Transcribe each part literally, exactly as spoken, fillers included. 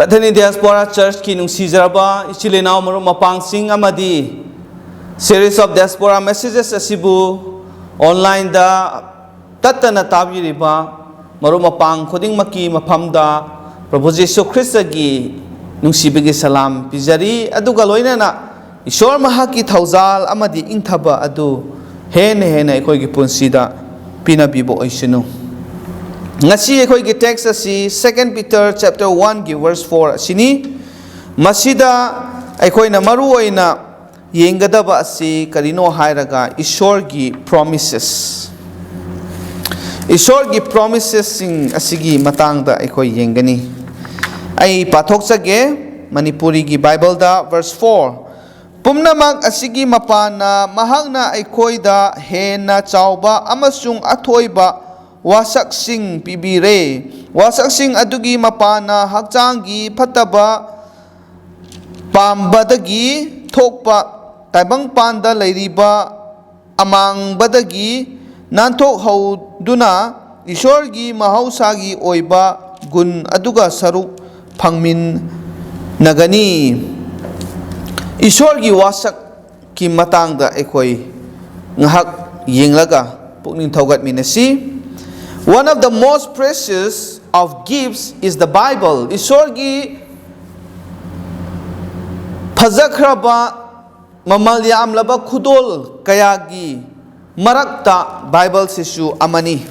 ꯑꯊꯅꯤ ꯗꯤꯌꯥꯁꯄꯣꯔꯥ ꯆꯔꯆꯀꯤ ꯅꯨꯡꯁꯤꯖꯔꯕ ꯏꯆꯤꯜ ꯏꯅꯥꯎ ꯃꯔꯨꯞ ꯃꯄꯥꯡꯁꯤꯡ ꯑꯃꯗꯤ Series of Diaspora Messages ꯑꯁꯤꯕꯨ online ꯗ ꯇꯠꯇꯅ ꯇꯥꯕꯤꯔꯤꯕ ꯃꯔꯨꯞ ꯃꯄꯥꯡ ꯈꯨꯗꯤꯡꯃꯛꯀꯤ ꯃꯐꯝꯗ ꯄ꯭ꯔꯚꯨ ꯖꯤꯁꯨ ꯈ꯭ꯔꯤꯁꯇꯒꯤ ꯅꯨꯡꯁꯤꯕꯒꯤ ꯁꯂꯥꯝ ꯄꯤꯖꯔꯤ꯫ ꯑꯗꯨꯒ ꯂꯣꯏꯅꯅ ꯏꯁꯣꯔ ꯃꯍꯥꯛꯀꯤ ꯊꯧꯖꯥꯜ ꯑꯃꯗꯤ ꯏꯪꯊꯕ ꯑꯗꯨ ꯍꯦꯟꯅ ꯍꯦꯟꯅ ꯑꯩꯈꯣꯏꯒꯤ ꯄꯨꯟꯁꯤꯗ ꯄꯤꯅꯕꯤꯕ ꯑꯣꯏꯁꯅꯨ꯫ ꯉꯁꯤ ꯑꯩꯈꯣꯏꯒꯤ text ꯑꯁꯤ Second Peter chapter one ꯒꯤ verse four ꯑꯁꯤꯅꯤ꯫ ꯃꯁꯤꯗ ꯑꯩꯈꯣꯏꯅ ꯃꯔꯨ ꯑꯣꯏꯅ ꯌꯦꯡꯒꯗꯕ ꯑꯁꯤ ꯀꯔꯤꯅꯣ ꯍꯥꯏꯔꯒ ꯏꯁꯣꯔꯒꯤ promises, ꯏꯁꯣꯔꯒꯤ promises ꯁꯤꯡ ꯑꯁꯤꯒꯤ ꯃꯇꯥꯡꯗ ꯑꯩꯈꯣꯏ ꯌꯦꯡꯒꯅꯤ꯫ ꯑꯩ ꯄꯥꯊꯣꯛꯆꯒꯦ꯫ ꯃꯅꯤꯄꯨꯔꯤꯒꯤ Bible ꯗ verse four, "ꯄꯨꯝꯅꯃꯛ ꯑꯁꯤꯒꯤ ꯃꯄꯥꯟꯅ ꯃꯍꯥꯛꯅ ꯑꯩꯈꯣꯏꯗ ꯍꯦꯟꯅ ꯆꯥꯎꯕ ꯑꯃꯁꯨꯡ ꯑꯊꯣꯏꯕ ꯋꯥꯁꯛꯁꯤꯡ ꯄꯤꯕꯤꯔꯦ꯫ ꯋꯥꯁꯛꯁꯤꯡ ꯑꯗꯨꯒꯤ ꯃꯄꯥꯟꯅ ꯍꯛꯆꯥꯡꯒꯤ ꯐꯠꯇꯕ ꯄꯥꯝꯕꯗꯒꯤ ꯊꯣꯛꯄ ꯇꯥꯏꯕꯪꯄꯥꯟꯗ ꯂꯩꯔꯤꯕ ꯑꯃꯥꯡꯕꯗꯒꯤ ꯅꯥꯟꯊꯣꯛꯍꯧꯗꯨꯅ ꯏꯁꯣꯔꯒꯤ ꯃꯍꯧꯁꯥꯒꯤ ꯑꯣꯏꯕ ꯒꯨꯟ ꯑꯗꯨꯒ ꯁꯔꯨꯛ ꯐꯪꯃꯤꯟꯅꯒꯅꯤ꯫" ꯏꯁꯣꯔꯒꯤ ꯋꯥꯁꯛꯀꯤ ꯃꯇꯥꯡꯗ ꯑꯩꯈꯣꯏ ꯉꯥꯏꯍꯥꯛ ꯌꯦꯡꯂꯒ ꯄꯨꯛꯅꯤꯡ ꯊꯧꯒꯠꯃꯤꯟꯅꯁꯤ꯫ One of the most precious of gifts is the Bible. ꯏꯁꯣꯔꯒꯤ ꯐꯖꯈ꯭ꯔꯕ, ꯃꯃꯜ ꯌꯥꯝꯂꯕ ꯈꯨꯗꯣꯜ ꯀꯌꯥꯒꯤ ꯃꯔꯛꯇ Bible ꯁꯤꯁꯨ ꯑꯃꯅꯤ꯫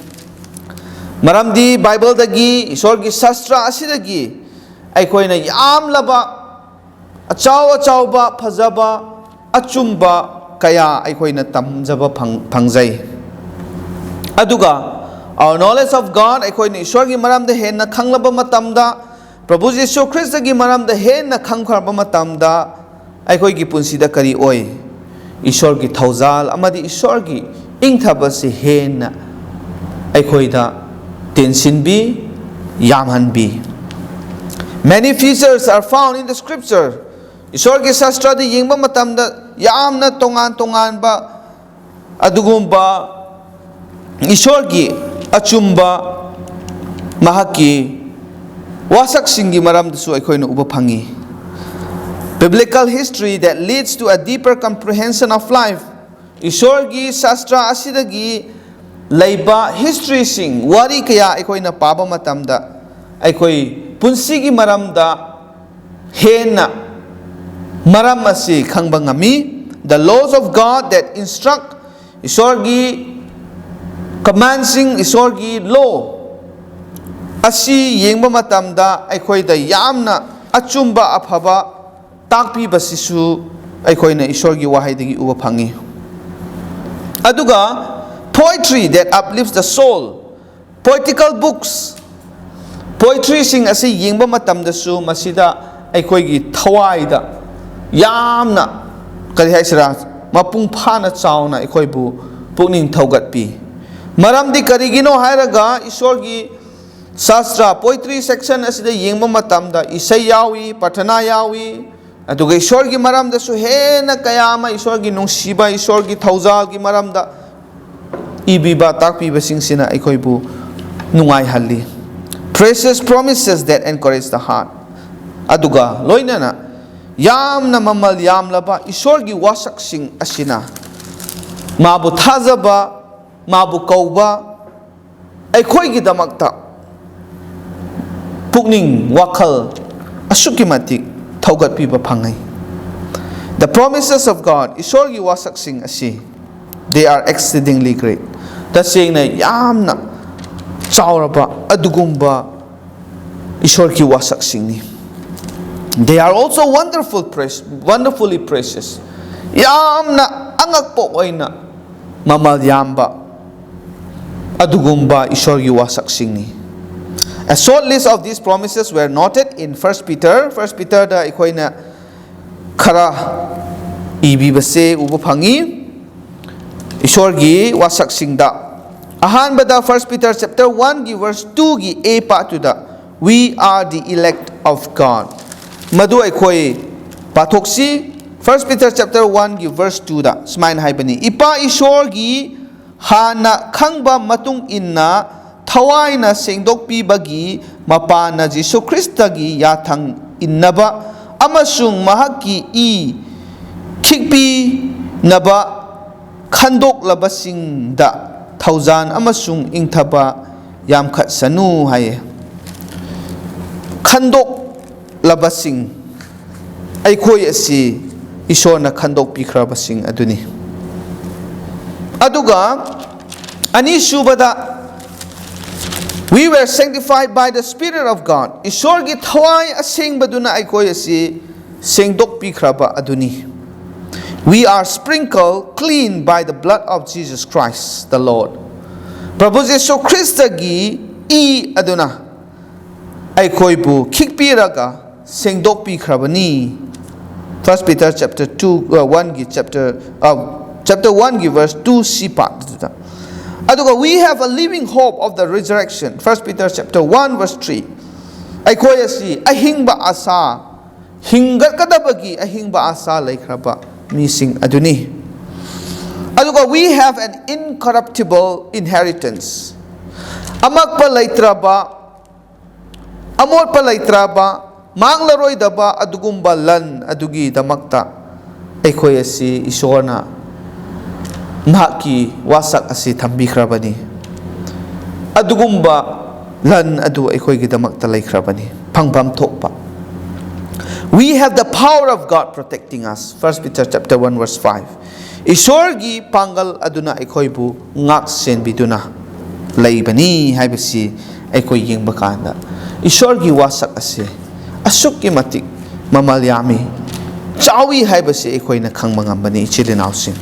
ꯃꯔꯝꯗꯤ Bible ꯗꯒꯤ, ꯏꯁꯣꯔꯒꯤ ꯁꯥꯁꯇ꯭ꯔ ꯑꯁꯤꯗꯒꯤ ꯑꯩꯈꯣꯏꯅ ꯌꯥꯝꯂꯕ, ꯑꯆꯥꯎ ꯑꯆꯥꯎꯕ, ꯐꯖꯕ, ꯑꯆꯨꯝꯕ ꯀꯌꯥ ꯑꯩꯈꯣꯏꯅ ꯇꯝꯖꯕ ꯐꯪ-, ꯐꯪꯖꯩ꯫ ꯑꯗꯨꯒ our knowledge of God, ꯑꯩꯈꯣꯏꯅ ꯏꯁꯣꯔꯒꯤ ꯃꯔꯝꯗ ꯍꯦꯟꯅ ꯈꯪꯂꯕ ꯃꯇꯝꯗ, ꯄ꯭ꯔꯚꯨ ꯖꯤꯁꯨ ꯈ꯭ꯔꯤꯁꯇꯒꯤ ꯃꯔꯝꯗ ꯍꯦꯟꯅ ꯈꯪꯈ꯭ꯔꯕ ꯃꯇꯝꯗ, ꯑꯩꯈꯣꯏꯒꯤ ꯄꯨꯟꯁꯤꯗ ꯀꯔꯤ ꯑꯣꯏ? ꯏꯁꯣꯔꯒꯤ ꯊꯧꯖꯥꯜ ꯑꯃꯗꯤ ꯏꯁꯣꯔꯒꯤ ꯏꯪꯊꯕꯁꯤ ꯍꯦꯟꯅ ꯑꯩꯈꯣꯏꯗ ꯇꯦꯟꯁꯤꯟꯕꯤ, ꯌꯥꯝꯍꯟꯕꯤ꯫ Many features are found in the scripture. ꯏꯁꯣꯔꯒꯤ ꯁꯥꯁꯇ꯭ꯔꯗ ꯌꯦꯡꯕ ꯃꯇꯝꯗ ꯌꯥꯝꯅ ꯇꯣꯉꯥꯟ ꯇꯣꯉꯥꯟꯕ ꯑꯗꯨꯒꯨꯝꯕ ꯏꯁꯣꯔꯒꯤ ꯑꯆꯨꯝꯕ, ꯃꯍꯥꯛꯀꯤ ꯋꯥꯁꯛꯁꯤꯡꯒꯤ ꯃꯔꯝꯗꯁꯨ ꯑꯩꯈꯣꯏꯅ ꯎꯕ ꯐꯪꯉꯤ꯫ Biblical history that leads to a deeper comprehension of life. ꯏꯁꯣꯔꯒꯤ ꯁꯥꯁꯇ꯭ꯔ ꯑꯁꯤꯗꯒꯤ ꯂꯩꯕ ꯍꯤꯁꯇ꯭ꯔꯤꯁꯤꯡ, ꯋꯥꯔꯤ ꯀꯌꯥ ꯑꯩꯈꯣꯏꯅ ꯄꯥꯕ ꯃꯇꯝꯗ ꯑꯩꯈꯣꯏ ꯄꯨꯟꯁꯤꯒꯤ ꯃꯔꯝꯗ ꯍꯦꯟꯅ ꯃꯔꯝ ꯑꯁꯤ ꯈꯪꯕ ꯉꯝꯃꯤ꯫ The laws of God that instruct, ꯏꯁꯣꯔꯒꯤ ꯀꯃꯥꯟꯁꯤꯡ, ꯏꯁꯣꯔꯒꯤ ꯂꯣ ꯑꯁꯤ ꯌꯦꯡꯕ ꯃꯇꯝꯗ ꯑꯩꯈꯣꯏꯗ ꯌꯥꯝꯅ ꯑꯆꯨꯝꯕ ꯑꯐꯕ ꯇꯥꯛꯄꯤꯕꯁꯤꯁꯨ ꯑꯩꯈꯣꯏꯅ ꯏꯁꯣꯔꯒꯤ ꯋꯥꯍꯩꯗꯒꯤ ꯎꯕ ꯐꯪꯉꯤ꯫ ꯑꯗꯨꯒ poetry that uplifts the soul, poetical books, poetryꯁꯤꯡ ꯑꯁꯤ ꯌꯦꯡꯕ ꯃꯇꯝꯗꯁꯨ ꯃꯁꯤꯗ ꯑꯩꯈꯣꯏꯒꯤ ꯊꯋꯥꯏꯗ ꯌꯥꯝꯅ, ꯀꯔꯤ ꯍꯥꯏꯁꯤꯔꯥ, ꯃꯄꯨꯡ ꯐꯥꯅ ꯆꯥꯎꯅ ꯑꯩꯈꯣꯏꯕꯨ ꯄꯨꯛꯅꯤꯡ ꯊꯧꯒꯠꯄꯤ꯫ ꯃꯔꯝꯗꯤ ꯀꯔꯤꯒꯤꯅꯣ ꯍꯥꯏꯔꯒ ꯏꯁꯣꯔꯒꯤ ꯁꯥꯁꯇ꯭ꯔ, poetry section ꯑꯁꯤꯗ ꯌꯦꯡꯕ ꯃꯇꯝꯗ ꯏꯁꯩ ꯌꯥꯎꯏ, ꯄ꯭ꯔꯊꯅꯥ ꯌꯥꯎꯏ, ꯑꯗꯨꯒ ꯏꯁꯣꯔꯒꯤ ꯃꯔꯝꯗꯁꯨ ꯍꯦꯟꯅ ꯀꯌꯥ ꯑꯃ, ꯏꯁꯣꯔꯒꯤ ꯅꯨꯡꯁꯤꯕ, ꯏꯁꯣꯔꯒꯤ ꯊꯧꯖꯥꯜꯒꯤ ꯃꯔꯝꯗ ꯏꯕꯤꯕ, ꯇꯥꯛꯄꯤꯕꯁꯤꯡꯁꯤꯅ ꯑꯩꯈꯣꯏꯕꯨ ꯅꯨꯡꯉꯥꯏꯍꯜꯂꯤ꯫ Precious promises that encourage the heart. ꯑꯗꯨꯒ ꯂꯣꯏꯅꯅ ꯌꯥꯝꯅ ꯃꯃꯜ ꯌꯥꯝꯂꯕ ꯏꯁꯣꯔꯒꯤ ꯋꯥꯁꯛꯁꯤꯡ ꯑꯁꯤꯅ ꯃꯥꯕꯨ ꯊꯥꯖꯕ, ꯃꯥꯕꯨ ꯀꯧꯕ, ꯑꯩꯈꯣꯏꯒꯤꯗꯃꯛꯇ ꯄꯨꯛꯅꯤꯡ ꯋꯥꯈꯜ ꯑꯁꯨꯛꯀꯤ ꯃꯇꯤꯛ ꯊꯧꯒꯠꯄꯤꯕ ꯐꯪꯉꯤ꯫ The promises of God, ꯏꯁꯣꯔꯒꯤ ꯋꯥꯁꯛꯁꯤꯡ ꯑꯁꯤ, they are exceedingly great. ꯇꯁꯦꯡꯅ ꯌꯥꯝꯅ ꯆꯥꯎꯔꯕ ꯑꯗꯨꯒꯨꯝꯕ ꯏꯁꯣꯔꯒꯤ ꯋꯥꯁꯛꯁꯤꯡꯅꯤ꯫ They are also wonderful, precious, wonderfully precious. ꯌꯥꯝꯅ ꯑꯉꯛꯄ ꯑꯣꯏꯅ ꯃꯃꯜ ꯌꯥꯝꯕ ꯑꯗꯨꯒꯨꯝꯕ ꯏꯁꯣꯔꯒꯤ ꯋꯥꯁꯛꯁꯤꯡꯅꯤ꯫ A short list of these promises were noted in First Peter. First Peterꯗ ꯑꯩꯈꯣꯏꯅ ꯈꯔ ꯏꯕꯤꯕꯁꯦ ꯎꯕ ꯐꯪꯉꯤ꯫ ꯏꯁꯣꯔꯒꯤ ꯋꯥꯁꯛꯁꯤꯡꯗ ꯑꯍꯥꯟꯕꯗ First Peter chapter one ꯒꯤ verse two ꯒꯤ A part ꯇꯨꯗ, "We are the elect of God." ꯃꯗꯨ ꯑꯩꯈꯣꯏ ꯄꯥꯊꯣꯛꯁꯤ꯫ First Peter chapter one ꯒꯤ verse two ꯗ ꯁꯨꯃꯥꯏꯅ ꯍꯥꯏꯕꯅꯤ, "ꯏꯄꯥ ꯏꯁꯣꯔꯒꯤ ꯍꯥꯟꯅ ꯈꯪꯕ ꯃꯇꯨꯡ ꯏꯟꯅ ꯊꯋꯥꯏꯅ ꯁꯦꯡꯗꯣꯛꯄꯤꯕꯒꯤ ꯃꯄꯥꯅ ꯖꯤꯁꯨ ꯈ꯭ꯔꯤꯁꯇꯒꯤ ꯌꯥꯊꯪ ꯏꯟꯅꯕ ꯑꯃꯁꯨꯡ ꯃꯍꯥꯛꯀꯤ ꯏ ꯈꯤꯛꯄꯤꯅꯕ ꯈꯟꯗꯣꯛꯂꯕꯁꯤꯡꯗ ꯊꯧꯖꯥꯜ ꯑꯃꯁꯨꯡ ꯏꯪꯊꯕ ꯌꯥꯝꯈꯠꯁꯅꯨ ꯍꯥꯏꯌꯦ꯫ ꯈꯟꯗꯣꯛꯂꯕꯁꯤꯡ, ꯑꯩꯈꯣꯏ ꯑꯁꯤ ꯏꯁꯣꯔꯅ ꯈꯟꯗꯣꯛꯄꯤꯈ꯭ꯔꯕꯁꯤꯡ ꯑꯗꯨꯅꯤ꯫ ꯑꯗꯨꯒ ꯑꯅꯤꯁꯨꯕꯗ, "We were sanctified by the Spirit of God." ꯏꯁꯣꯔꯒꯤ ꯊꯋꯥꯏ ꯑꯁꯦꯡꯕꯗꯨꯅ ꯑꯩꯈꯣꯏ ꯑꯁꯤ ꯁꯦꯡꯗꯣꯛꯄꯤꯈ꯭ꯔꯕ ꯑꯗꯨꯅꯤ꯫ "We are sprinkled clean by the blood of Jesus Christ the Lord." ꯄ꯭ꯔꯚꯨ Jesus ꯈ꯭ꯔꯤꯁꯇꯒꯤ E ꯑꯗꯨꯅ ꯑꯩꯈꯣꯏꯕꯨ ꯈꯤꯛꯄꯤꯔꯒ ꯁꯦꯡꯗꯣꯛꯄꯤꯈ꯭ꯔꯕꯅꯤ꯫ First Peter chapter two, uh, one ꯒꯤ chapter, uh, chapter one ꯒꯤ verse two C part ꯑꯗꯨꯗ꯫ ꯑꯗꯨꯒ "We have a living hope of the resurrection." First Peter chapter one verse three꯫ ꯑꯩꯈꯣꯏ ꯑꯁꯤ ꯑꯍꯤꯡꯕ ꯑꯁꯥ, ꯍꯤꯡꯒꯠꯀꯗꯕꯒꯤ ꯑꯍꯤꯡꯕ ꯑꯁꯥ ꯂꯩꯈ꯭ꯔꯕ ꯃꯤꯁꯤꯡ ꯑꯗꯨꯅꯤ꯫ ꯑꯗꯨꯒ "We have an incorruptible inheritance." ꯑꯃꯛꯄ ꯂꯩꯇ꯭ꯔꯕ, ꯑꯃꯣꯠꯄ ꯂꯩꯇ꯭ꯔꯕ, ꯃꯥꯡꯂꯔꯣꯏꯗꯕ ꯑꯗꯨꯒꯨꯝꯕ ꯂꯟ ꯑꯗꯨꯒꯤꯗꯃꯛꯇ ꯑꯩꯈꯣꯏ ꯑꯁꯤ ꯏꯁꯣꯔꯅ ꯃꯍꯥꯛꯀꯤ ꯋꯥꯁꯛ ꯑꯁꯤ ꯊꯝꯕꯤꯈ꯭ꯔꯕꯅꯤ꯫ ꯑꯗꯨꯒꯨꯝꯕ ꯂꯟ ꯑꯗꯨ ꯑꯩꯈꯣꯏꯒꯤꯗꯃꯛꯇ ꯂꯩꯈ꯭ꯔꯕꯅꯤ, ꯐꯪꯐꯝ ꯊꯣꯛꯄ꯫ "We have the power of God protecting us." First Peter chapter one verse five꯫ ꯏꯁꯣꯔꯒꯤ ꯄꯥꯡꯒꯜ ꯑꯗꯨꯅ ꯑꯩꯈꯣꯏꯕꯨ ꯉꯥꯛ ꯁꯦꯟꯕꯤꯗꯨꯅ ꯂꯩꯕꯅꯤ ꯍꯥꯏꯕꯁꯤ ꯑꯩꯈꯣꯏ ꯌꯦꯡꯕ ꯀꯥꯟꯗ, ꯏꯁꯣꯔꯒꯤ ꯋꯥꯁꯛ ꯑꯁꯤ ꯑꯁꯨꯛꯀꯤ ꯃꯇꯤꯛ ꯃꯃꯜ ꯌꯥꯝꯃꯤ, ꯆꯥꯎꯏ ꯍꯥꯏꯕꯁꯤ ꯑꯩꯈꯣꯏꯅ ꯈꯪꯕ ꯉꯝꯕꯅꯤ, ꯏꯆꯤꯜ ꯏꯅꯥꯎꯁꯤꯡ꯫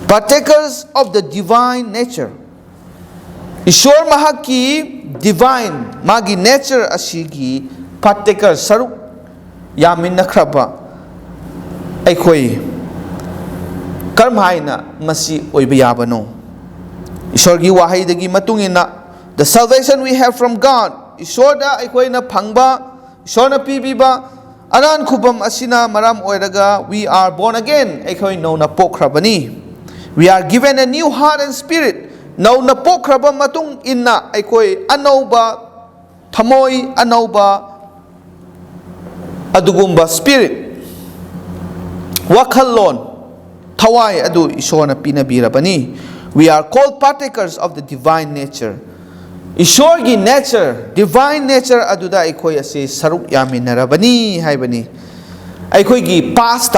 "Partakers of the divine nature." ꯏꯁꯣꯔ ꯃꯍꯥꯛꯀꯤ divine, ꯃꯥꯒꯤ nature ꯑꯁꯤꯒꯤ partaker, ꯁꯔꯨꯛ ꯌꯥꯃꯤꯟꯅꯈ꯭ꯔꯕ ꯑꯩꯈꯣꯏ ꯀꯔꯝ ꯍꯥꯏꯅ ꯃꯁꯤ ꯑꯣꯏꯕ ꯌꯥꯕꯅꯣ? ꯏꯁꯣꯔꯒꯤ ꯋꯥꯍꯩꯗꯒꯤ ꯃꯇꯨꯡ ꯏꯟꯅ, "The salvation we have from God", ꯏꯁꯣꯔꯗ ꯑꯩꯈꯣꯏꯅ ꯐꯪꯕ, ꯏꯁꯣꯔꯅ ꯄꯤꯕꯤꯕ ꯑꯔꯥꯟ ꯈꯨꯕꯝ ꯑꯁꯤꯅ ꯃꯔꯝ ꯑꯣꯏꯔꯒ, "We are born again", ꯑꯩꯈꯣꯏ ꯅꯧꯅ ꯄꯣꯛꯈ꯭ꯔꯕꯅꯤ꯫ "We are given a new heart and spirit", ꯅꯧꯅ ꯄꯣꯛꯈ꯭ꯔꯕ ꯃꯇꯨꯡ ꯏꯟꯅ ꯑꯩꯈꯣꯏ ꯑꯅꯧꯕ ꯊꯃꯣꯏ ꯑꯅꯧꯕ, ꯑꯗꯨꯒꯨꯝꯕ spirit, ꯋꯥꯈꯜꯂꯣꯟ, ꯊꯋꯥꯏ ꯑꯗꯨ ꯏꯁꯣꯔꯅ ꯄꯤꯅꯕꯤꯔꯕꯅꯤ꯫ We are called partakers of the divine nature. ꯏꯁꯣꯔꯒꯤ nature, divine nature ꯑꯗꯨꯗ ꯑꯩꯈꯣꯏ ꯑꯁꯤ ꯁꯔꯨꯛ ꯌꯥꯃꯤꯟꯅꯔꯕꯅꯤ ꯍꯥꯏꯕꯅꯤ꯫ ꯑꯩꯈꯣꯏꯒꯤ past,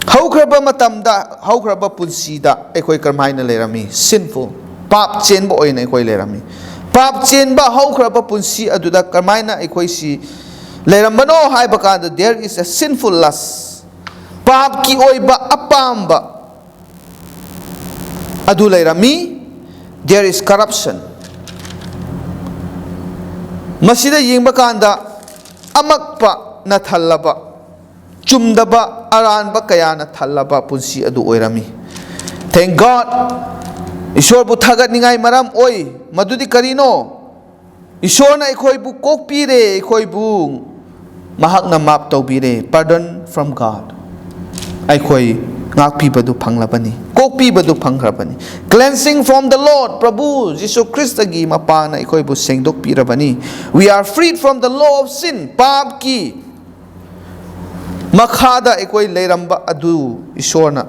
ꯍꯧꯈ꯭ꯔꯕ ꯃꯇꯝꯗ, ꯍꯧꯈ꯭ꯔꯕ ꯄꯨꯟꯁꯤꯗ ꯑꯩꯈꯣꯏ ꯀꯔꯝꯍꯥꯏꯅ ꯂꯩꯔꯝꯃꯤ? Sinful, ꯄꯥꯞ ꯆꯦꯟꯕ ꯑꯣꯏꯅ ꯑꯩꯈꯣꯏ ꯂꯩꯔꯝꯃꯤ꯫ ꯄꯥꯞ ꯆꯦꯟꯕ ꯍꯧꯈ꯭ꯔꯕ ꯄꯨꯟꯁꯤ ꯑꯗꯨꯗ ꯀꯔꯝꯍꯥꯏꯅ ꯑꯩꯈꯣꯏꯁꯤ ꯂꯩꯔꯝꯕꯅꯣ ꯍꯥꯏꯕ ꯀꯥꯟꯗ, there is a sinful lust, ꯄꯥꯞꯀꯤ ꯑꯣꯏꯕ ꯑꯄꯥꯝꯕ ꯑꯗꯨ ꯂꯩꯔꯝꯃꯤ꯫ There is corruption. ꯃꯁꯤꯗ ꯌꯦꯡꯕ ꯀꯥꯟꯗ ꯑꯃꯛꯄꯅ ꯊꯜꯂꯕ, ꯆꯨꯝꯗꯕ ꯑꯔꯥꯟꯕ ꯀꯌꯥꯅ ꯊꯜꯂꯕ ꯄꯨꯟꯁꯤ ꯑꯗꯨ ꯑꯣꯏꯔꯝꯃꯤ꯫ Thank God, ꯏꯁꯣꯔꯕꯨ ꯊꯥꯒꯠꯅꯤꯡꯉꯥꯏ ꯃꯔꯝ ꯑꯣꯏ꯫ ꯃꯗꯨꯗꯤ ꯀꯔꯤꯅꯣ? ꯏꯁꯣꯔꯅ ꯑꯩꯈꯣꯏꯕꯨ ꯀꯣꯛꯄꯤꯔꯦ, ꯑꯩꯈꯣꯏꯕꯨ ꯃꯍꯥꯛꯅ ꯃꯥꯞ ꯇꯧꯕꯤꯔꯦ, pardon from God꯫ ꯑꯩꯈꯣꯏ ꯉꯥꯛꯄꯤꯕꯗꯨ ꯐꯪꯂꯕꯅꯤ, ꯀꯣꯛꯄꯤꯕꯗꯨ ꯐꯪꯈ꯭ꯔꯕꯅꯤ꯫ Cleansing from the Lord, ꯄ꯭ꯔꯚꯨ ꯖꯤꯁꯨ ꯈ꯭ꯔꯤꯁꯇꯒꯤ ꯃꯄꯥꯅ ꯑꯩꯈꯣꯏꯕꯨ ꯁꯦꯡꯗꯣꯛꯄꯤꯔꯕꯅꯤ꯫ We are freed from the law of sin, ꯄꯥꯞꯀꯤ ꯃꯈꯥꯗ ꯑꯩꯈꯣꯏ ꯂꯩꯔꯝꯕ ꯑꯗꯨ ꯏꯁꯣꯔꯅ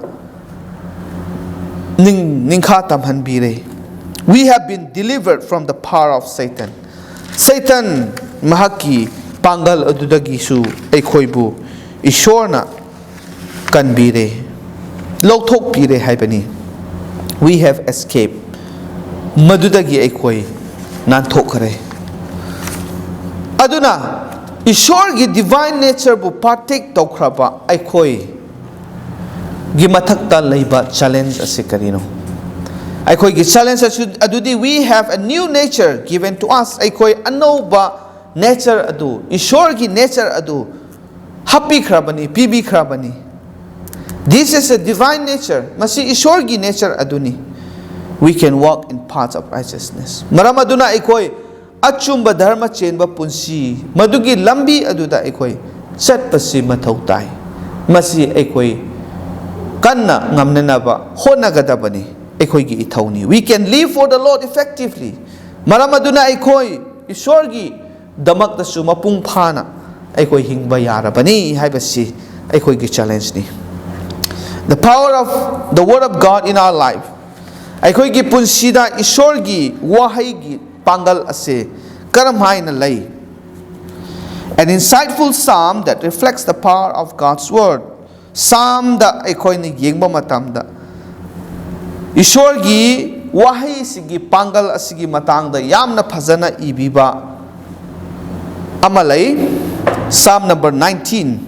ꯅꯤꯡ-, ꯅꯤꯡꯈꯥ ꯇꯝꯍꯟꯕꯤꯔꯦ꯫ We have been delivered from the power of Satan. ꯁꯩꯇꯟ ꯃꯍꯥꯛꯀꯤ ꯄꯥꯡꯒꯜ ꯑꯗꯨꯗꯒꯤꯁꯨ ꯑꯩꯈꯣꯏꯕꯨ ꯏꯁꯣꯔꯅ ꯀꯟꯕꯤꯔꯦ, ꯂꯧꯊꯣꯛꯄꯤꯔꯦ ꯍꯥꯏꯕꯅꯤ꯫ We have escaped. ꯃꯗꯨꯗꯒꯤ ꯑꯩꯈꯣꯏ ꯅꯥꯟꯊꯣꯛꯈ꯭ꯔꯦ꯫ ꯑꯗꯨꯅ ꯏꯁꯣꯔꯒꯤ divine natureꯕꯨ partake ꯇꯧꯈ꯭ꯔꯕ ꯑꯩꯈꯣꯏꯒꯤ ꯃꯊꯛꯇ ꯂꯩꯕ challenge ꯑꯁꯤ ꯀꯔꯤꯅꯣ? ꯑꯩꯈꯣꯏꯒꯤ challenge ꯑꯁꯤ, ꯑꯗꯨꯗꯤ, we have a new nature given to us. ꯑꯩꯈꯣꯏ ꯑꯅꯧꯕ nature ꯑꯗꯨ, ꯏꯁꯣꯔꯒꯤ nature ꯑꯗꯨ ꯍꯥꯞꯄꯤꯈ꯭ꯔꯕꯅꯤ, ꯄꯤꯕꯤꯈ꯭ꯔꯕꯅꯤ꯫ This is a divine nature. ꯃꯁꯤ ꯏꯁꯣꯔꯒꯤ nature ꯑꯗꯨꯅꯤ꯫ We can walk in paths of righteousness. ꯃꯔꯝ ꯑꯗꯨꯅ ꯑꯩꯈꯣꯏ ꯑꯆꯨꯝꯕ ꯙꯔꯃ ꯆꯦꯟꯕ ꯄꯨꯟꯁꯤ, ꯃꯗꯨꯒꯤ ꯂꯝꯕꯤ ꯑꯗꯨꯗ ꯑꯩꯈꯣꯏ ꯆꯠꯄꯁꯤ ꯃꯊꯧ ꯇꯥꯏ꯫ ꯃꯁꯤ ꯑꯩꯈꯣꯏ ꯀꯟꯅ ꯉꯝꯅꯅꯕ ꯍꯣꯠꯅꯒꯗꯕꯅꯤ, ꯑꯩꯈꯣꯏꯒꯤ ꯏꯊꯧꯅꯤ꯫ We can live for the Lord effectively. ꯃꯔꯝ ꯑꯗꯨꯅ ꯑꯩꯈꯣꯏ ꯏꯁꯣꯔꯒꯤꯗꯃꯛꯇꯁꯨ ꯃꯄꯨꯡ ꯐꯥꯅ ꯑꯩꯈꯣꯏ ꯍꯤꯡꯕ ꯌꯥꯔꯕꯅꯤ ꯍꯥꯏꯕꯁꯤ ꯑꯩꯈꯣꯏꯒꯤ ꯆꯦꯂꯦꯟꯖꯅꯤ꯫ The power of the word of God in our life, ꯑꯩꯈꯣꯏꯒꯤ ꯄꯨꯟꯁꯤꯗ ꯏꯁꯣꯔꯒꯤ ꯋꯥꯍꯩꯒꯤ ꯄꯥꯡꯒꯜ ꯑꯁꯤ ꯀꯔꯝ ꯍꯥꯏꯅ ꯂꯩ? An insightful psalm that reflects the power of God's word. ꯁꯥꯝꯗ ꯑꯩꯈꯣꯏꯅ ꯌꯦꯡꯕ ꯃꯇꯝꯗ, ꯏꯁꯣꯔꯒꯤ ꯋꯥꯍꯩꯁꯤꯒꯤ ꯄꯥꯡꯒꯜ ꯑꯁꯤꯒꯤ ꯃꯇꯥꯡꯗ ꯌꯥꯝꯅ ꯐꯖꯅ ꯏꯕꯤꯕ ꯑꯃ ꯂꯩ, Psalm number nineteen꯫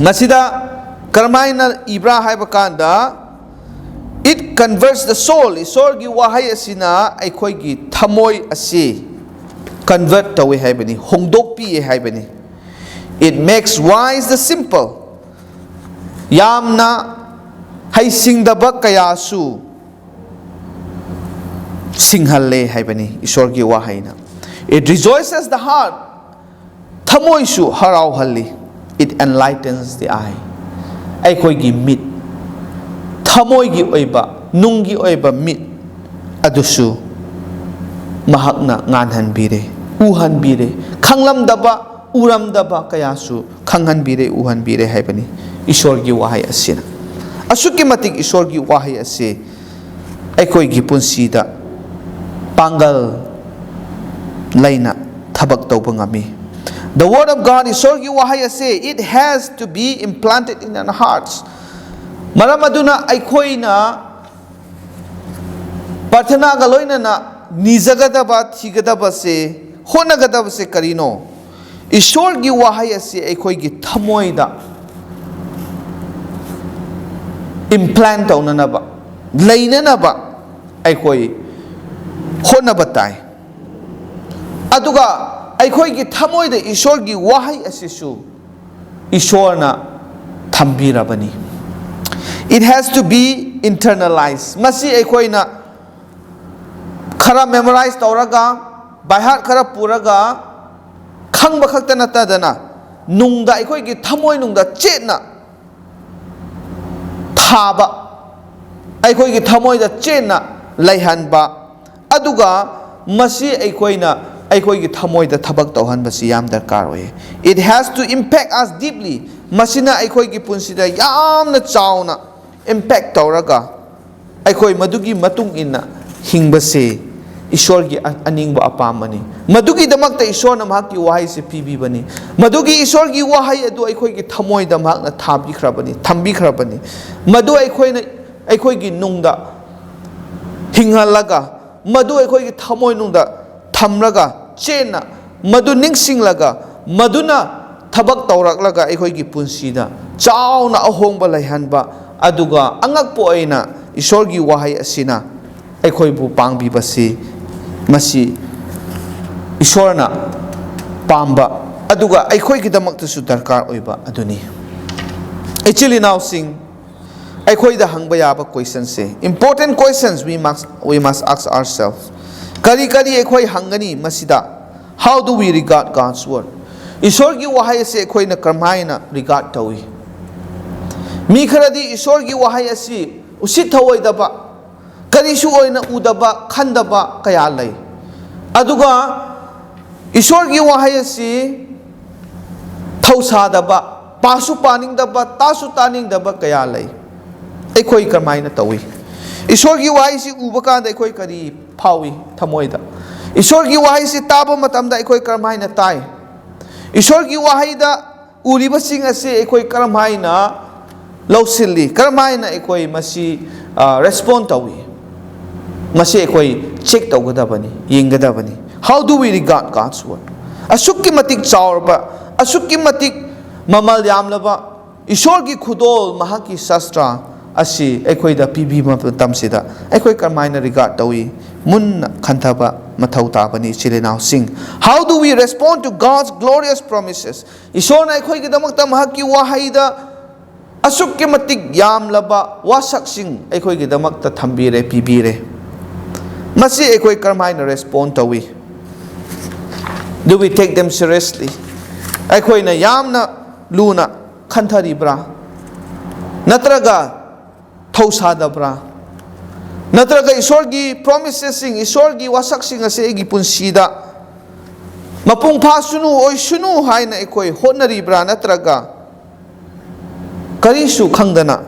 ꯃꯁꯤꯗ ꯀꯔꯝꯍꯥꯏꯅ ꯏꯕ꯭ꯔꯥ ꯍꯥꯏꯕ ꯀꯥꯟꯗ, "It converts the soul", ꯏꯁꯣꯔꯒꯤ ꯋꯥꯍꯩ ꯑꯁꯤꯅ ꯑꯩꯈꯣꯏꯒꯤ ꯊꯃꯣꯏ ꯑꯁꯤ ꯀꯟꯚꯔꯠ ꯇꯧꯏ ꯍꯥꯏꯕꯅꯤ, ꯍꯣꯡꯗꯣꯛꯄꯤꯌꯦ ꯍꯥꯏꯕꯅꯤ꯫ "It makes wise the simple", ꯌꯥꯝꯅ ꯍꯩꯁꯤꯡꯗꯕ ꯀꯌꯥꯁꯨ ꯁꯤꯡꯍꯜꯂꯦ ꯍꯥꯏꯕꯅꯤ ꯏꯁꯣꯔꯒꯤ ꯋꯥꯍꯩꯅ꯫ "It rejoices the heart", ꯊꯃꯣꯏꯁꯨ ꯍꯔꯥꯎꯍꯜꯂꯤ꯫ "It enlightens the eye", ꯑꯩꯈꯣꯏꯒꯤ ꯃꯤꯠ, ꯊꯃꯣꯏꯒꯤ ꯑꯣꯏꯕ, ꯅꯨꯡꯒꯤ ꯑꯣꯏꯕ ꯃꯤꯠ ꯑꯗꯨꯁꯨ ꯃꯍꯥꯛꯅ ꯉꯥꯟꯍꯟꯕꯤꯔꯦ, ꯎꯍꯟꯕꯤꯔꯦ꯫ ꯈꯪꯂꯝꯗꯕ, ꯎꯔꯝꯗꯕ ꯀꯌꯥꯁꯨ ꯈꯪꯍꯟꯕꯤꯔꯦ, ꯎꯍꯟꯕꯤꯔꯦ ꯍꯥꯏꯕꯅꯤ ꯏꯁꯣꯔꯒꯤ ꯋꯥꯍꯩ ꯑꯁꯤꯅ꯫ ꯑꯁꯨꯛꯀꯤ ꯃꯇꯤꯛ ꯏꯁꯣꯔꯒꯤ ꯋꯥꯍꯩ ꯑꯁꯤ ꯑꯩꯈꯣꯏꯒꯤ ꯄꯨꯟꯁꯤꯗ ꯄꯥꯡꯒꯜ ꯂꯩꯅ ꯊꯕꯛ ꯇꯧꯕ ꯉꯝꯃꯤ꯫ The word of God, ꯏꯁꯣꯔꯒꯤ ꯋꯥꯍꯩ ꯑꯁꯤ, it has to be implanted in our hearts꯫ ꯃꯔꯝ ꯑꯗꯨꯅ ꯑꯩꯈꯣꯏꯅ ꯄ꯭ꯔꯥꯔꯊꯅꯥꯒ ꯂꯣꯏꯅꯅ ꯅꯤꯖꯒꯗꯕ, ꯊꯤꯒꯗꯕꯁꯦ, ꯍꯣꯠꯅꯒꯗꯕꯁꯦ ꯀꯔꯤꯅꯣ? ꯏꯁꯣꯔꯒꯤ ꯋꯥꯍꯩ ꯑꯁꯤ ꯑꯩꯈꯣꯏꯒꯤ ꯊꯃꯣꯏꯗ ꯏꯝꯄ꯭ꯂꯥꯟ ꯇꯧꯅꯅꯕ, ꯂꯩꯅꯅꯕ ꯑꯩꯈꯣꯏ ꯍꯣꯠꯅꯕ ꯇꯥꯏ꯫ ꯑꯗꯨꯒ ꯑꯩꯈꯣꯏꯒꯤ ꯊꯃꯣꯏꯗ ꯏꯁꯣꯔꯒꯤ ꯋꯥꯍꯩ ꯑꯁꯤꯁꯨ ꯏꯁꯣꯔꯅ ꯊꯝꯕꯤꯔꯕꯅꯤ꯫ It has to be internalized꯫ ꯃꯁꯤ ꯑꯩꯈꯣꯏꯅ ꯈꯔ ꯃꯦꯃꯣꯔꯥꯏꯖ ꯇꯧꯔꯒ, ꯕꯥꯏꯍꯥꯔꯠ ꯈꯔ ꯄꯨꯔꯒ ꯈꯪꯕ ꯈꯛꯇ ꯅꯠꯇꯗꯅ, ꯅꯨꯡꯗ, ꯑꯩꯈꯣꯏꯒꯤ ꯊꯃꯣꯏꯅꯨꯡꯗ ꯆꯦꯠꯅ ꯊꯥꯕ, ꯑꯩꯈꯣꯏꯒꯤ ꯊꯃꯣꯏꯗ ꯆꯦꯠꯅ ꯂꯩꯍꯟꯕ, ꯑꯗꯨꯒ ꯃꯁꯤ ꯑꯩꯈꯣꯏꯅ ꯑꯩꯈꯣꯏꯒꯤ ꯊꯃꯣꯏꯗ ꯊꯕꯛ ꯇꯧꯍꯟꯕꯁꯤ ꯌꯥꯝ ꯗꯔꯀꯥꯔ ꯑꯣꯏꯌꯦ꯫ It has to impact us deeply. ꯃꯁꯤꯅ ꯑꯩꯈꯣꯏꯒꯤ ꯄꯨꯟꯁꯤꯗ ꯌꯥꯝꯅ ꯆꯥꯎꯅ impact ꯇꯧꯔꯒ, ꯑꯩꯈꯣꯏ ꯃꯗꯨꯒꯤ ꯃꯇꯨꯡ ꯏꯟꯅ ꯍꯤꯡꯕꯁꯦ ꯏꯁꯣꯔꯒꯤ ꯑ-, ꯑꯅꯤꯡꯕ ꯑꯄꯥꯝꯕꯅꯤ꯫ ꯃꯗꯨꯒꯤꯗꯃꯛꯇ ꯏꯁꯣꯔꯅ ꯃꯍꯥꯛꯀꯤ ꯋꯥꯍꯩꯁꯦ ꯄꯤꯕꯤꯕꯅꯤ꯫ ꯃꯗꯨꯒꯤ ꯏꯁꯣꯔꯒꯤ ꯋꯥꯍꯩ ꯑꯗꯨ ꯑꯩꯈꯣꯏꯒꯤ ꯊꯃꯣꯏꯗ ꯃꯍꯥꯛꯅ ꯊꯥꯕꯤꯈ꯭ꯔꯕꯅꯤ, ꯊꯝꯕꯤꯈ꯭ꯔꯕꯅꯤ꯫ ꯃꯗꯨ ꯑꯩꯈꯣꯏꯅ, ꯑꯩꯈꯣꯏꯒꯤ ꯅꯨꯡꯗ ꯍꯤꯡꯍꯜꯂꯒ, ꯃꯗꯨ ꯑꯩꯈꯣꯏꯒꯤ ꯊꯃꯣꯏꯅꯨꯡꯗ ꯊꯝꯂꯒ, ꯆꯦꯠꯅ ꯃꯗꯨ ꯅꯤꯡꯁꯤꯡꯂꯒ, ꯃꯗꯨꯅ ꯊꯕꯛ ꯇꯧꯔꯛꯂꯒ ꯑꯩꯈꯣꯏꯒꯤ ꯄꯨꯟꯁꯤꯗ ꯆꯥꯎꯅ ꯑꯍꯣꯡꯕ ꯂꯩꯍꯟꯕ, ꯑꯗꯨꯒ ꯑꯉꯛꯄ ꯑꯣꯏꯅ ꯏꯁꯣꯔꯒꯤ ꯋꯥꯍꯩ ꯑꯁꯤꯅ ꯑꯩꯈꯣꯏꯕꯨ ꯄꯥꯡꯕꯤꯕꯁꯤ, ꯃꯁꯤ ꯏꯁꯣꯔꯅ ꯄꯥꯝꯕ, ꯑꯗꯨꯒ ꯑꯩꯈꯣꯏꯒꯤꯗꯃꯛꯇꯁꯨ ꯗꯔꯀꯥꯔ ꯑꯣꯏꯕ ꯑꯗꯨꯅꯤ꯫ ꯏꯆꯤꯜ ꯏꯅꯥꯎꯁꯤꯡ, ꯑꯩꯈꯣꯏꯗ ꯍꯪꯕ ꯌꯥꯕ questionꯁꯦ, important questions we must, we must ask ourselves. ꯀꯔꯤ ꯀꯔꯤ ꯑꯩꯈꯣꯏ ꯍꯪꯒꯅꯤ ꯃꯁꯤꯗ? How do we regard God's word? ꯏꯁꯣꯔꯒꯤ ꯋꯥꯍꯩ ꯑꯁꯤ ꯑꯩꯈꯣꯏꯅ ꯀꯔꯝꯍꯥꯏꯅ regard ꯇꯧꯏ? ꯃꯤ ꯈꯔꯗꯤ ꯏꯁꯣꯔꯒꯤ ꯋꯥꯍꯩ ꯑꯁꯤ ꯎꯁꯤꯠ ꯊꯑꯣꯏꯗꯕ, ꯀꯔꯤꯁꯨ ꯑꯣꯏꯅ ꯎꯗꯕ, ꯈꯟꯗꯕ ꯀꯌꯥ ꯂꯩ꯫ ꯑꯗꯨꯒ ꯏꯁꯣꯔꯒꯤ ꯋꯥꯍꯩ ꯑꯁꯤ ꯊꯧꯁꯥꯗꯕ, ꯄꯥꯁꯨ ꯄꯥꯅꯤꯡꯗꯕ, ꯇꯥꯁꯨ ꯇꯥꯅꯤꯡꯗꯕ ꯀꯌꯥ ꯂꯩ꯫ ꯑꯩꯈꯣꯏ ꯀꯔꯝꯍꯥꯏꯅ ꯇꯧꯏ? ꯏꯁꯣꯔꯒꯤ ꯋꯥꯍꯩꯁꯤ ꯎꯕ ꯀꯥꯟꯗ ꯑꯩꯈꯣꯏ ꯀꯔꯤ ꯐꯥꯎꯏ ꯊꯃꯣꯏꯗ? ꯏꯁꯣꯔꯒꯤ ꯋꯥꯍꯩꯁꯤ ꯇꯥꯕ ꯃꯇꯝꯗ ꯑꯩꯈꯣꯏ ꯀꯔꯝꯍꯥꯏꯅ ꯇꯥꯏ? ꯏꯁꯣꯔꯒꯤ ꯋꯥꯍꯩꯗ ꯎꯔꯤꯕꯁꯤꯡ ꯑꯁꯤ ꯑꯩꯈꯣꯏ ꯀꯔꯝꯍꯥꯏꯅ ꯂꯧꯁꯤꯜꯂꯤ? ꯀꯔꯝꯍꯥꯏꯅ ꯑꯩꯈꯣꯏ ꯃꯁꯤ, ꯑ, respond ꯇꯧꯏ? ꯃꯁꯤ ꯑꯩꯈꯣꯏ check ꯇꯧꯒꯗꯕꯅꯤ, ꯌꯦꯡꯒꯗꯕꯅꯤ꯫ How do we regard God's word? ꯑꯁꯨꯛꯀꯤ ꯃꯇꯤꯛ ꯆꯥꯎꯔꯕ, ꯑꯁꯨꯛꯀꯤ ꯃꯇꯤꯛ ꯃꯃꯜ ꯌꯥꯝꯂꯕ ꯏꯁꯣꯔꯒꯤ ꯈꯨꯗꯣꯜ, ꯃꯍꯥꯛꯀꯤ ꯁꯥꯁꯇ꯭ꯔ ꯑꯁꯤ ꯑꯩꯈꯣꯏꯗ ꯄꯤꯕꯤꯕ ꯃꯇꯝꯁꯤꯗ ꯑꯩꯈꯣꯏ ꯀꯔꯝꯍꯥꯏꯅ regard ꯇꯧꯏ? ꯃꯨꯟꯅ ꯈꯟꯊꯕ ꯃꯊꯧ ꯇꯥꯕꯅꯤ, ꯏꯆꯤꯜ ꯏꯅꯥꯎꯁꯤꯡ꯫ How do we respond to God's glorious promises? ꯏꯁꯣꯔꯅ ꯑꯩꯈꯣꯏꯒꯤꯗꯃꯛꯇ ꯃꯍꯥꯛꯀꯤ ꯋꯥꯍꯩꯗ ꯑꯁꯨꯛꯀꯤ ꯃꯇꯤꯛ ꯌꯥꯝꯂꯕ ꯋꯥꯁꯛꯁꯤꯡ ꯑꯩꯈꯣꯏꯒꯤꯗꯃꯛꯇ ꯊꯝꯕꯤꯔꯦ, ꯄꯤꯕꯤꯔꯦ꯫ ꯃꯁꯤ ꯑꯩꯈꯣꯏ ꯀꯔꯝꯍꯥꯏꯅ respond ꯇꯧꯏ? Do we take them seriously? ꯑꯩꯈꯣꯏꯅ ꯌꯥꯝꯅ ꯂꯨꯅ ꯈꯟꯊꯔꯤꯕ꯭ꯔꯥ? ꯅꯠꯇ꯭ꯔꯒ ꯊꯧꯁꯥꯗꯕ꯭ꯔꯥ? ꯅꯠꯇ꯭ꯔꯒ ꯏꯁꯣꯔꯒꯤ promisesꯁꯤꯡ, ꯏꯁꯣꯔꯒꯤ ꯋꯥꯁꯛꯁꯤꯡ ꯑꯁꯤ ꯑꯩꯒꯤ ꯄꯨꯟꯁꯤꯗ ꯃꯄꯨꯡ ꯐꯥꯁꯅꯨ, ꯑꯣꯏꯁꯅꯨ ꯍꯥꯏꯅ ꯑꯩꯈꯣꯏ ꯍꯣꯠꯅꯔꯤꯕ꯭ꯔꯥ, ꯅꯠꯇ꯭ꯔꯒ ꯀꯔꯤꯁꯨ ꯈꯪꯗꯅ,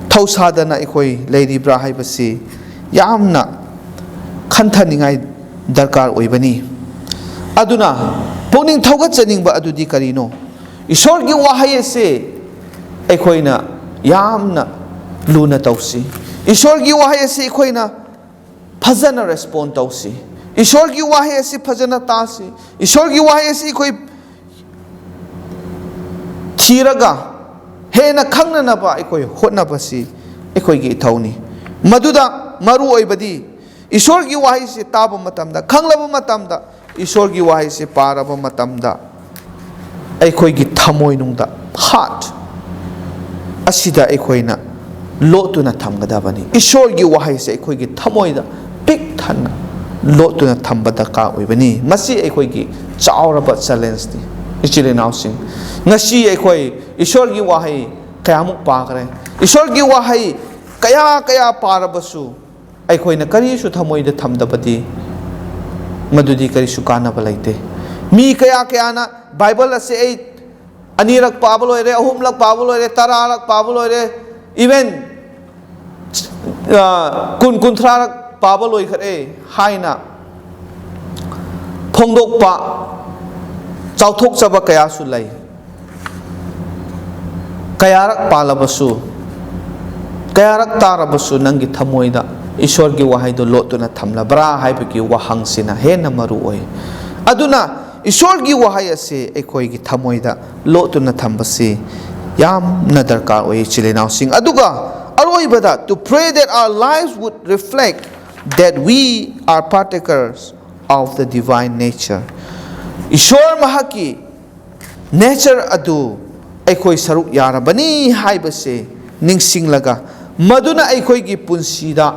ꯊꯧꯁꯥꯗꯅ ꯑꯩꯈꯣꯏ ꯂꯩꯔꯤꯕ꯭ꯔꯥ ꯍꯥꯏꯕꯁꯤ ꯌꯥꯝꯅ ꯈꯟꯊꯅꯤꯡꯉꯥꯏ ꯗꯔꯀꯥꯔ ꯑꯣꯏꯕꯅꯤ꯫ ꯑꯗꯨꯅ ꯄꯨꯛꯅꯤꯡ ꯊꯧꯒꯠꯆꯅꯤꯡꯕ ꯑꯗꯨꯗꯤ ꯀꯔꯤꯅꯣ? ꯏꯁꯣꯔꯒꯤ ꯋꯥꯍꯩ ꯑꯁꯤ ꯑꯩꯈꯣꯏꯅ ꯌꯥꯝꯅ ꯂꯨꯅ ꯇꯧꯁꯤ꯫ ꯏꯁꯣꯔꯒꯤ ꯋꯥꯍꯩ ꯑꯁꯤ ꯑꯩꯈꯣꯏꯅ ꯐꯖꯅ ꯔꯦꯁꯄꯣꯟ ꯇꯧꯁꯤ꯫ ꯏꯁꯣꯔꯒꯤ ꯋꯥꯍꯩ ꯑꯁꯤ ꯐꯖꯅ ꯇꯥꯁꯤ꯫ ꯏꯁꯣꯔꯒꯤ ꯋꯥꯍꯩ ꯑꯁꯤ ꯑꯩꯈꯣꯏ ꯊꯤꯔꯒ ꯍꯦꯟꯅ ꯈꯪꯅꯅꯕ ꯑꯩꯈꯣꯏ ꯍꯣꯠꯅꯕꯁꯤ ꯑꯩꯈꯣꯏꯒꯤ ꯏꯊꯧꯅꯤ꯫ ꯃꯗꯨꯗ ꯃꯔꯨ ꯑꯣꯏꯕꯗꯤ ꯏꯁꯣꯔꯒꯤ ꯋꯥꯍꯩꯁꯤ ꯇꯥꯕ ꯃꯇꯝꯗ, ꯈꯪꯂꯕ ꯃꯇꯝꯗ, ꯏꯁꯣꯔꯒꯤ ꯋꯥꯍꯩꯁꯤ ꯄꯥꯔꯕ ꯃꯇꯝꯗ, ꯑꯩꯈꯣꯏꯒꯤ ꯊꯃꯣꯏꯅꯨꯡꯗ, ꯍꯥꯔꯠ ꯑꯁꯤꯗ ꯑꯩꯈꯣꯏꯅ ꯂꯣꯠꯇꯨꯅ ꯊꯝꯒꯗꯕꯅꯤ꯫ ꯏꯁꯣꯔꯒꯤ ꯋꯥꯍꯩꯁꯦ ꯑꯩꯈꯣꯏꯒꯤ ꯊꯃꯣꯏꯗ ꯄꯤꯛ ꯊꯟꯅ ꯂꯣꯠꯇꯨꯅ ꯊꯝꯕ ꯗꯔꯀꯥꯔ ꯑꯣꯏꯕꯅꯤ꯫ ꯃꯁꯤ ꯑꯩꯈꯣꯏꯒꯤ ꯆꯥꯎꯔꯕ ꯆꯦꯂꯦꯟꯖꯅꯤ꯫ ꯏꯆꯤꯜ ꯏꯅꯥꯎꯁꯤꯡ, ꯉꯁꯤ ꯑꯩꯈꯣꯏ ꯏꯁꯣꯔꯒꯤ ꯋꯥꯍꯩ ꯀꯌꯥꯃꯨꯛ ꯄꯥꯈ꯭ꯔꯦ? ꯏꯁꯣꯔꯒꯤ ꯋꯥꯍꯩ ꯀꯌꯥ ꯀꯌꯥ ꯄꯥꯔꯕꯁꯨ, ꯑꯩꯈꯣꯏꯅ ꯀꯔꯤꯁꯨ ꯊꯃꯣꯏꯗ ꯊꯝꯗꯕꯗꯤ, ꯃꯗꯨꯗꯤ ꯀꯔꯤꯁꯨ ꯀꯥꯟꯅꯕ ꯂꯩꯇꯦ꯫ ꯃꯤ ꯀꯌꯥ ꯀꯌꯥꯅ ꯕꯥꯏꯕꯜ ꯑꯁꯤ ꯑꯩ ꯑꯅꯤꯔꯛ ꯄꯥꯕ ꯂꯣꯏꯔꯦ, ꯑꯍꯨꯝꯂꯛ ꯄꯥꯕ ꯂꯣꯏꯔꯦ, ꯇꯔꯥꯔꯛ ꯄꯥꯕ ꯂꯣꯏꯔꯦ, even, ꯑ, ꯀꯨꯟ, ꯀꯨꯟꯊ꯭ꯔꯥꯔꯛ ꯄꯥꯕ ꯂꯣꯏꯈ꯭ꯔꯦ ꯍꯥꯏꯅ ꯐꯣꯡꯗꯣꯛꯄ, ꯆꯥꯎꯊꯣꯛꯆꯕ ꯀꯌꯥꯁꯨ ꯂꯩ꯫ ꯀꯌꯥꯔꯛ ꯄꯥꯜꯂꯕꯁꯨ, ꯀꯌꯥꯔꯛ ꯇꯥꯔꯕꯁꯨ, ꯅꯪꯒꯤ ꯊꯃꯣꯏꯗ ꯏꯁꯣꯔꯒꯤ ꯋꯥꯍꯩꯗꯨ ꯂꯣꯠꯇꯨꯅ ꯊꯝꯂꯕ꯭ꯔꯥ ꯍꯥꯏꯕꯒꯤ ꯋꯥꯍꯪꯁꯤꯅ ꯍꯦꯟꯅ ꯃꯔꯨ ꯑꯣꯏ꯫ ꯑꯗꯨꯅ ꯏꯁꯣꯔꯒꯤ ꯋꯥꯍꯩ ꯑꯁꯤ ꯑꯩꯈꯣꯏꯒꯤ ꯊꯃꯣꯏꯗ ꯂꯣꯠꯇꯨꯅ ꯊꯝꯕꯁꯤ ꯌꯥꯝꯅ ꯗꯔꯀꯥꯔ ꯑꯣꯏ, ꯏꯆꯤꯜ ꯏꯅꯥꯎꯁꯤꯡ꯫ ꯑꯗꯨꯒ ꯑꯔꯣꯏꯕꯗ, to pray that our lives would reflect that we are partakers of the divine nature. ꯏꯁꯣꯔ ꯃꯍꯥꯛꯀꯤ ꯅꯦꯆꯔ ꯑꯗꯨ ꯑꯩꯈꯣꯏ ꯁꯔꯨꯛ ꯌꯥꯔꯕꯅꯤ ꯍꯥꯏꯕꯁꯦ ꯅꯤꯡꯁꯤꯡꯂꯒ, ꯃꯗꯨꯅ ꯑꯩꯈꯣꯏꯒꯤ ꯄꯨꯟꯁꯤꯗ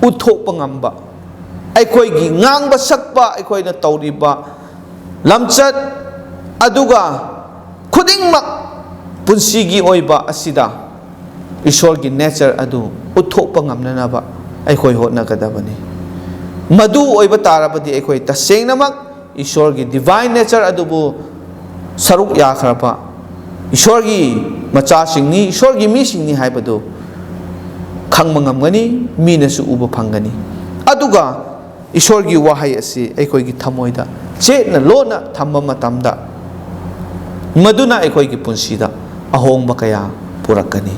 ꯎꯠꯊꯣꯛꯄ ꯉꯝꯕ, ꯑꯩꯈꯣꯏꯒꯤ ꯉꯥꯡꯕ ꯁꯛꯄ, ꯑꯩꯈꯣꯏꯅ ꯇꯧꯔꯤꯕ ꯂꯝꯆꯠ, ꯑꯗꯨꯒ ꯈꯨꯗꯤꯡꯃꯛ ꯄꯨꯟꯁꯤꯒꯤ ꯑꯣꯏꯕ ꯑꯁꯤꯗ ꯏꯁꯣꯔꯒꯤ ꯅꯦꯆꯔ ꯑꯗꯨ ꯎꯠꯊꯣꯛꯄ ꯉꯝꯅꯅꯕ ꯑꯩꯈꯣꯏ ꯍꯣꯠꯅꯒꯗꯕꯅꯤ꯫ ꯃꯗꯨ ꯑꯣꯏꯕ ꯇꯥꯔꯕꯗꯤ ꯑꯩꯈꯣꯏ ꯇꯁꯦꯡꯅꯃꯛ ꯏꯁꯣꯔꯒꯤ divine nature ꯑꯗꯨꯕꯨ ꯁꯔꯨꯛ ꯌꯥꯈ꯭ꯔꯕ ꯏꯁꯣꯔꯒꯤ ꯃꯆꯥꯁꯤꯡꯅꯤ, ꯏꯁꯣꯔꯒꯤ ꯃꯤꯁꯤꯡꯅꯤ ꯍꯥꯏꯕꯗꯨ ꯈꯪꯕ ꯉꯝꯒꯅꯤ, ꯃꯤꯅꯁꯨ ꯎꯕ ꯐꯪꯒꯅꯤ꯫ ꯑꯗꯨꯒ ꯏꯁꯣꯔꯒꯤ ꯋꯥꯍꯩ ꯑꯁꯤ ꯑꯩꯈꯣꯏꯒꯤ ꯊꯃꯣꯏꯗ ꯆꯦꯠꯅ ꯂꯣꯟꯅ ꯊꯝꯕ ꯃꯇꯝꯗ, ꯃꯗꯨꯅ ꯑꯩꯈꯣꯏꯒꯤ ꯄꯨꯟꯁꯤꯗ ꯑꯍꯣꯡꯕ ꯀꯌꯥ ꯄꯨꯔꯛꯀꯅꯤ꯫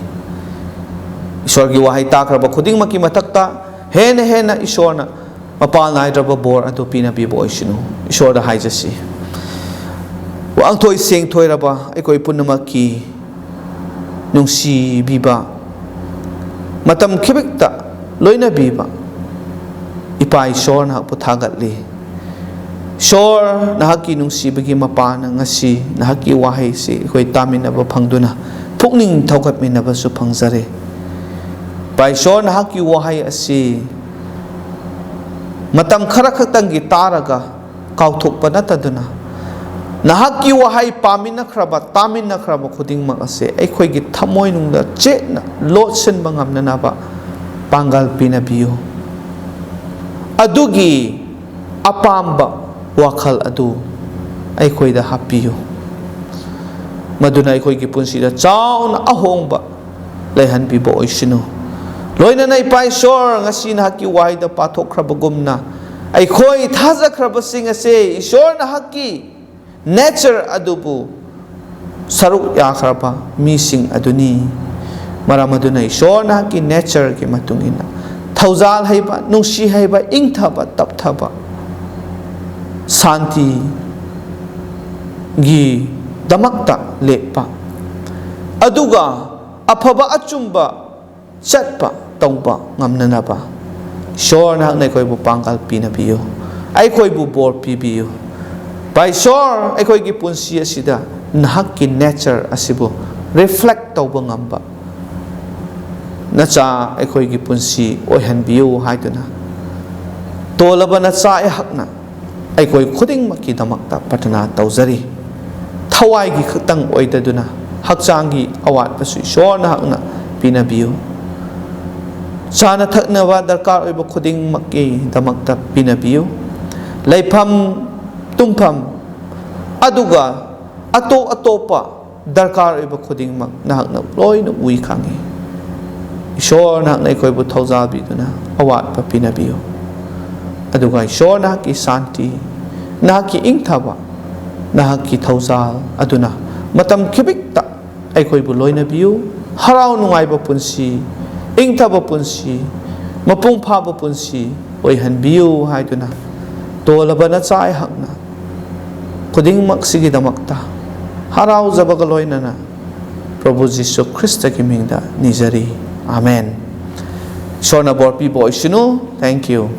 ꯏꯁꯣꯔꯒꯤ ꯋꯥꯍꯩ ꯇꯥꯈ꯭ꯔꯕ ꯈꯨꯗꯤꯡꯃꯛꯀꯤ ꯃꯊꯛꯇ ꯍꯦꯟꯅ ꯍꯦꯟꯅ ꯏꯁꯣꯔꯅ ꯃꯄꯥꯜ ꯅꯥꯏꯗ꯭ꯔꯕ ꯕꯣꯔ ꯑꯗꯨ ꯄꯤꯅꯕꯤꯕ ꯑꯣꯏꯁꯅꯨ꯫ ꯏꯁꯣꯔꯗ ꯍꯥꯏꯖꯁꯤ꯫ ꯋꯥꯡꯊꯣꯏ ꯁꯦꯡꯊꯣꯏꯔꯕ ꯑꯩꯈꯣꯏ ꯄꯨꯝꯅꯃꯛꯀꯤ ꯅꯨꯡꯁꯤꯕꯤꯕ, ꯃꯇꯝ ꯈꯤꯕꯤꯛꯇ ꯂꯣꯏꯅꯕꯤꯕ ꯏꯄꯥ ꯏꯁꯣꯔ, ꯅꯍꯥꯛꯄꯨ ꯊꯥꯒꯠꯂꯤ꯫ ꯏꯁꯣꯔ, ꯅꯍꯥꯛꯀꯤ ꯅꯨꯡꯁꯤꯕꯒꯤ ꯃꯄꯥꯅ ꯉꯁꯤ ꯅꯍꯥꯛꯀꯤ ꯋꯥꯍꯩꯁꯤ ꯑꯩꯈꯣꯏ ꯇꯥꯃꯤꯟꯅꯕ ꯐꯪꯗꯨꯅ ꯄꯨꯛꯅꯤꯡ ꯊꯧꯒꯠꯃꯤꯟꯅꯕꯁꯨ ꯐꯪꯖꯔꯦ꯫ ꯏꯄꯥ ꯏꯁꯣꯔ, ꯅꯍꯥꯛꯀꯤ ꯋꯥꯍꯩ ꯑꯁꯤ ꯃꯇꯝ ꯈꯔ ꯈꯛꯇꯪꯒꯤ ꯇꯥꯔꯒ ꯀꯥꯎꯊꯣꯛꯄ ꯅꯠꯇꯗꯨꯅ, ꯅꯍꯥꯛꯀꯤ ꯋꯥꯍꯩ ꯄꯥꯃꯤꯟꯅꯈ꯭ꯔꯕ, ꯇꯥꯃꯤꯟꯅꯈ꯭ꯔꯕ ꯈꯨꯗꯤꯡꯃꯛ ꯑꯁꯦ ꯑꯩꯈꯣꯏꯒꯤ ꯊꯃꯣꯏꯅꯨꯡꯗ ꯆꯦꯠꯅ ꯂꯣꯠꯁꯤꯟꯕ ꯉꯝꯅꯅꯕ ꯄꯥꯡꯒꯜ ꯄꯤꯅꯕꯤꯌꯨ꯫ ꯑꯗꯨꯒꯤ ꯑꯄꯥꯝꯕ ꯋꯥꯈꯜ ꯑꯗꯨ ꯑꯩꯈꯣꯏꯗ ꯍꯥꯞꯄꯤꯌꯨ, ꯃꯗꯨꯅ ꯑꯩꯈꯣꯏꯒꯤ ꯄꯨꯟꯁꯤꯗ ꯆꯥꯎꯅ ꯑꯍꯣꯡꯕ ꯂꯩꯍꯟꯕꯤꯕ ꯑꯣꯏꯁꯅꯨ꯫ ꯂꯣꯏꯅꯅ ꯏꯄꯥ ꯏꯁꯣꯔ, ꯉꯁꯤ ꯅꯍꯥꯛꯀꯤ ꯋꯥꯍꯩꯗ ꯄꯥꯊꯣꯛꯈ꯭ꯔꯕꯒꯨꯝꯅ, ꯑꯩꯈꯣꯏ ꯊꯥꯖꯈ꯭ꯔꯕꯁꯤꯡ ꯑꯁꯦ ꯏꯁꯣꯔ ꯅꯍꯥꯛꯀꯤ nature ꯑꯗꯨꯕꯨ ꯁꯔꯨꯛ ꯌꯥꯈ꯭ꯔꯕ ꯃꯤꯁꯤꯡ ꯑꯗꯨꯅꯤ꯫ ꯃꯔꯝ ꯑꯗꯨꯅ ꯏꯁꯣꯔ ꯅꯍꯥꯛꯀꯤ nature ꯒꯤ ꯃꯇꯨꯡ ꯏꯟꯅ ꯊꯧꯖꯥꯜ ꯍꯩꯕ, ꯅꯨꯡꯁꯤ ꯍꯩꯕ, ꯏꯪꯊꯕ, ꯇꯞꯊꯕ, ꯁꯥꯟꯇꯤꯒꯤꯗꯃꯛꯇ ꯂꯦꯞꯄ, ꯑꯗꯨꯒ ꯑꯐꯕ ꯑꯆꯨꯝꯕ ꯆꯠꯄ ꯇꯧꯕ ꯉꯝꯅꯅꯕ ꯏꯁꯣꯔ ꯅꯍꯥꯛꯅ ꯑꯩꯈꯣꯏꯕꯨ ꯄꯥꯡꯒꯜ ꯄꯤꯅꯕꯤꯌꯨ, ꯑꯩꯈꯣꯏꯕꯨ ꯕꯣꯔ ꯄꯤꯕꯤꯌꯨ꯫ ꯏꯄꯥ ꯏꯁꯣꯔ, ꯑꯩꯈꯣꯏꯒꯤ ꯄꯨꯟꯁꯤ ꯑꯁꯤꯗ ꯅꯍꯥꯛꯀꯤ nature ꯑꯁꯤꯕꯨ reflect ꯇꯧꯕ ꯉꯝꯕ ꯅꯆꯥ ꯑꯩꯈꯣꯏꯒꯤ ꯄꯨꯟꯁꯤ ꯑꯣꯏꯍꯟꯕꯤꯌꯨ ꯍꯥꯏꯗꯨꯅ, ꯇꯣꯜꯂꯕ ꯅꯆꯥ ꯑꯩꯍꯥꯛꯅ ꯑꯩꯈꯣꯏ ꯈꯨꯗꯤꯡꯃꯛꯀꯤꯗꯃꯛꯇ ꯄ꯭ꯔꯊꯅꯥ ꯇꯧꯖꯔꯤ꯫ ꯊꯋꯥꯏꯒꯤ ꯈꯛꯇꯪ ꯑꯣꯏꯗꯗꯨꯅ ꯍꯛꯆꯥꯡꯒꯤ ꯑꯋꯥꯠꯄꯁꯨ ꯏꯁꯣꯔ ꯅꯍꯥꯛꯅ ꯄꯤꯅꯕꯤꯌꯨ꯫ ꯆꯥꯅ ꯊꯛꯅꯕ ꯗꯔꯀꯥꯔ ꯑꯣꯏꯕ ꯈꯨꯗꯤꯡꯃꯛꯀꯤꯗꯃꯛꯇ ꯄꯤꯅꯕꯤꯌꯨ꯫ ꯂꯩꯐꯝ ꯇꯨꯝꯐꯝ, ꯑꯗꯨꯒ ꯑꯇꯣꯞ ꯑꯇꯣꯞꯄ ꯗꯔꯀꯥꯔ ꯑꯣꯏꯕ ꯈꯨꯗꯤꯡꯃꯛ ꯅꯍꯥꯛꯅ ꯂꯣꯏꯅ ꯎꯏ ꯈꯪꯉꯤ꯫ ꯏꯁꯣꯔ, ꯅꯍꯥꯛꯅ ꯑꯩꯈꯣꯏꯕꯨ ꯊꯧꯖꯥꯜꯕꯤꯗꯨꯅ ꯑꯋꯥꯠꯄ ꯄꯤꯅꯕꯤꯌꯨ꯫ ꯑꯗꯨꯒ ꯏꯁꯣꯔ, ꯅꯍꯥꯛꯀꯤ ꯁꯥꯟꯇꯤ, ꯅꯍꯥꯛꯀꯤ ꯏꯪꯊꯕ, ꯅꯍꯥꯛꯀꯤ ꯊꯧꯖꯥꯜ ꯑꯗꯨꯅ ꯃꯇꯝ ꯈꯤꯕꯤꯛꯇ ꯑꯩꯈꯣꯏꯕꯨ ꯂꯣꯏꯅꯕꯤꯌꯨ꯫ ꯍꯔꯥꯎ ꯅꯨꯡꯉꯥꯏꯕ ꯄꯨꯟꯁꯤ, ꯏꯪꯊꯕ ꯄꯨꯟꯁꯤ, ꯃꯄꯨꯡ ꯐꯥꯕ ꯄꯨꯟꯁꯤ ꯑꯣꯏꯍꯟꯕꯤꯌꯨ ꯍꯥꯏꯗꯨꯅ, ꯇꯣꯜꯂꯕ ꯅꯆꯥ ꯑꯩꯍꯥꯛꯅ ꯈꯨꯗꯤꯡꯃꯛꯁꯤꯒꯤꯗꯃꯛꯇ ꯍꯔꯥꯎꯖꯕꯒ ꯂꯣꯏꯅꯅ ꯄ꯭ꯔꯚꯨ ꯖꯤꯁꯨ ꯈ꯭ꯔꯤꯁꯇꯒꯤ ꯃꯤꯡꯗ ꯅꯤꯖꯔꯤ꯫ ꯑꯥꯃꯦꯟ꯫ ꯏꯁꯣꯔꯅ ꯕꯣꯔ ꯄꯤꯕ ꯑꯣꯏꯁꯅꯨ꯫ Thank you꯫